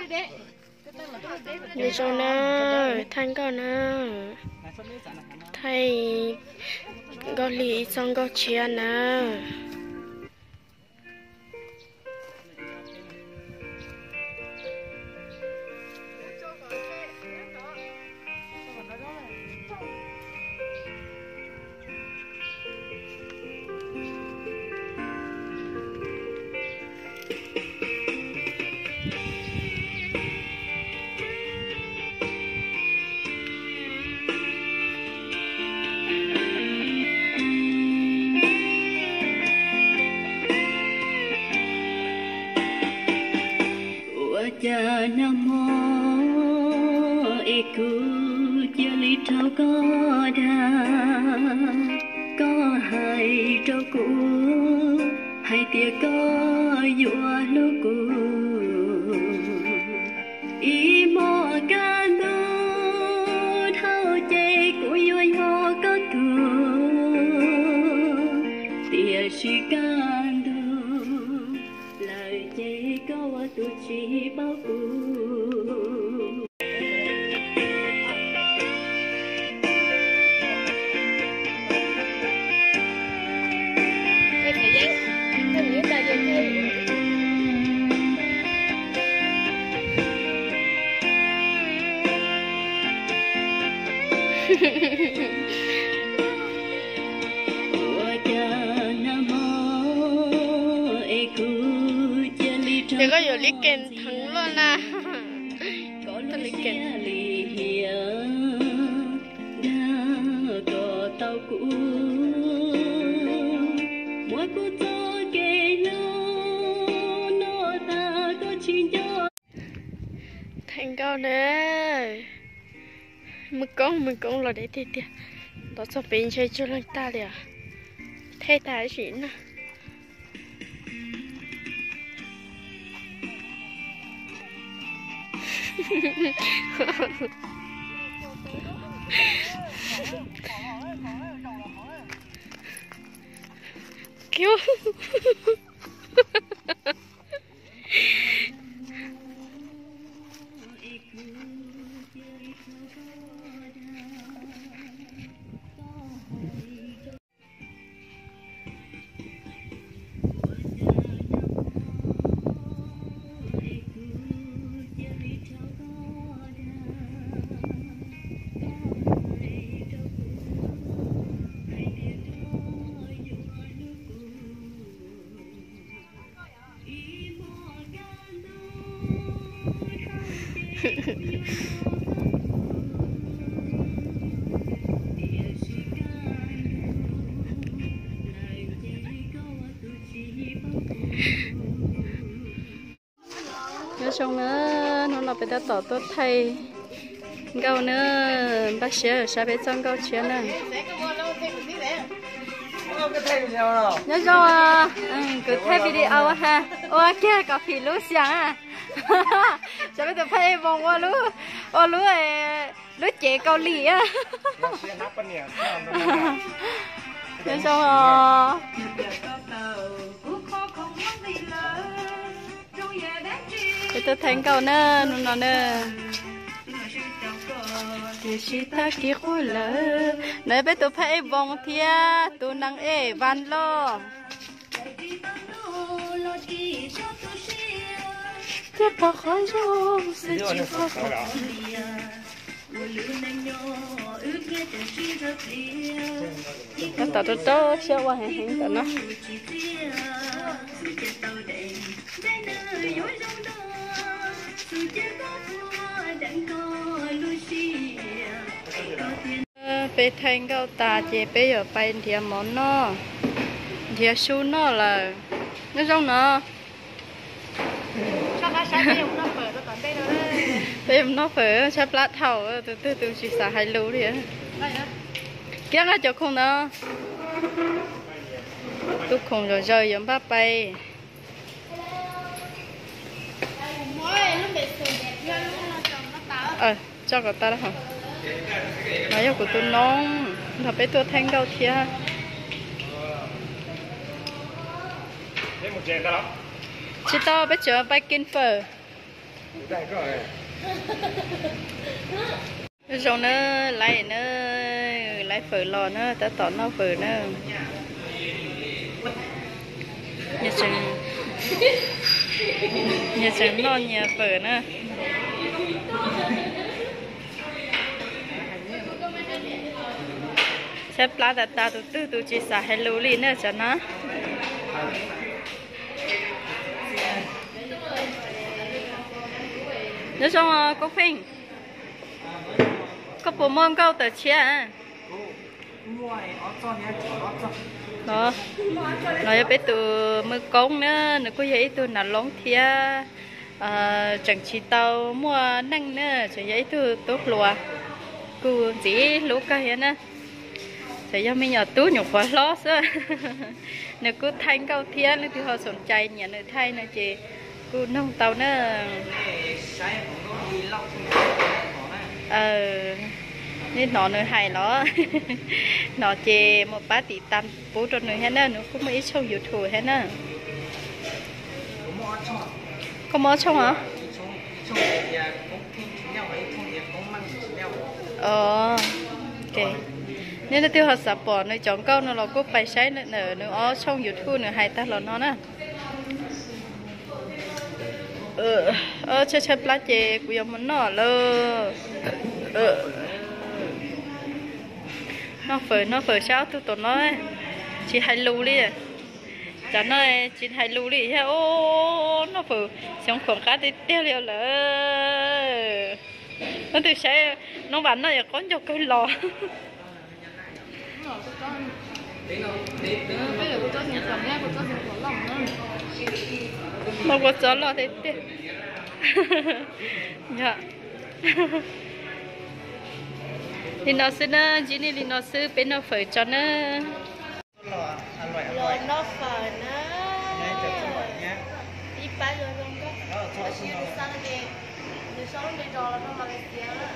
Nyob zoo na, thaij nkauj na, thaij nkauj hli ib txoj nkauj tshiab na. Ua cas nag hmo es kuv cia li raug koj dag, koj hais rau kuv hais tias koj yuav hlub kuv. Ib hmos kaj ntug dhau ces kuv yuav yog koj tug, tiam sis kaj ntug lawm ces koj ua tus tsis paub kuv. Ces koj yuav li kees theev luaj na. Koj li kees. Dag kom tau kuv, muab kuv txoj kev hlub no tag koj tsis nco. Thaij nkauj na. Mws koob mws koob los deb tiag tiag. Ntov txog pem ntshe tsuag leej tag li os. Thej tag sim na. Nyob zoo na, hnub no peb tab tom tuaj thaij nkauj na, npaj siab saib peb txoj nkauj tshiab na. Nyob zoo, kuv thaij video ha, ua kiag kom phim lub xyoo. Saib peb tus phaij ej voos ua lub, ua lub, lub cev Kaus Lim. Nyob zoo os. Peb tuaj thaij nkauj na, hnub no na. Tiam sis tag kis quaj lawm. No peb tus phaij ej voos thiab tus nees ej Vas Loj. Thiab pom qhov zoo xwb tsis pom qhov. Tab tom rau rau siab ua heev heev ntawm no. Peb thaij nkauj tas ces peb yuav pais nrhiav mov noj, nrhiav su noj lawm. Nyob zoo no. Peb yuav noj fawm tshaib plab dhau, tus twg tus tsis xav hais lus li. Kiab nqa cov khoom ntawd. Tus khoom zom zaws yuav npaj pais. Tso kom tau hov. No yog kuv tus noob nrog peb tuaj thaij nkauj thiab. Tsis tau, peb tseem pais kis fawm. Zoo na, laiv na, laiv fawm los na, tab tom noj fawm na. Nyias tseem noj nyias fawm na. Tshaib plab tas tas, tus twg tus tsis xav hais lus li na cov no. Nyob zoo Koob Pheej, koj puas muaj nkauj tawm tshiab? No yog peb tus Mws Koob na, nws kuj yog ib tug nav loob thiab, tseem tsis tau muaj neej na, tseem yog ib tug tub hluas, kuj ntxim hlub kawg thiab na. Txawm yog me nyuam tub nyuam qhuav hlob xwb, nws kuj thaij nkauj thiab, leej twg ho xoom cai nyiam nws thaij no ces kuj noog tau na. Nej hnov nws hais los? Hnov ces mus pab tim tas pub rau nws thiab na, nws kuj muaj ib tshooj YouTube thiab na. Koj muaj ob tshooj os? Nej leej twg ho xav pom nws cov nkauj no los kuj pais saib nws ob tshooj YouTube nws hais tag los no na. Tshaib tshaib plab ces kuv yuav mus noj lawm. Noj fawm noj fawm saib ob tug tom no tsis hais lus li. Cov no tsis hais lus li thiab, noj fawm xyov khuam qab tiag tiag li lawm. Leej twg saib Noob Vas noj yuav qaub ncaug kawg los. Noj kua txob loj tiag tiag. Yog li no xwb na, ntsib nej li no xwb, peb noj fawm tso na. Los noj fawm na. Ib pab yuav zoo nkauj, tab sis nws xa nws, nws sau lub npe zos los rau Malaysia na.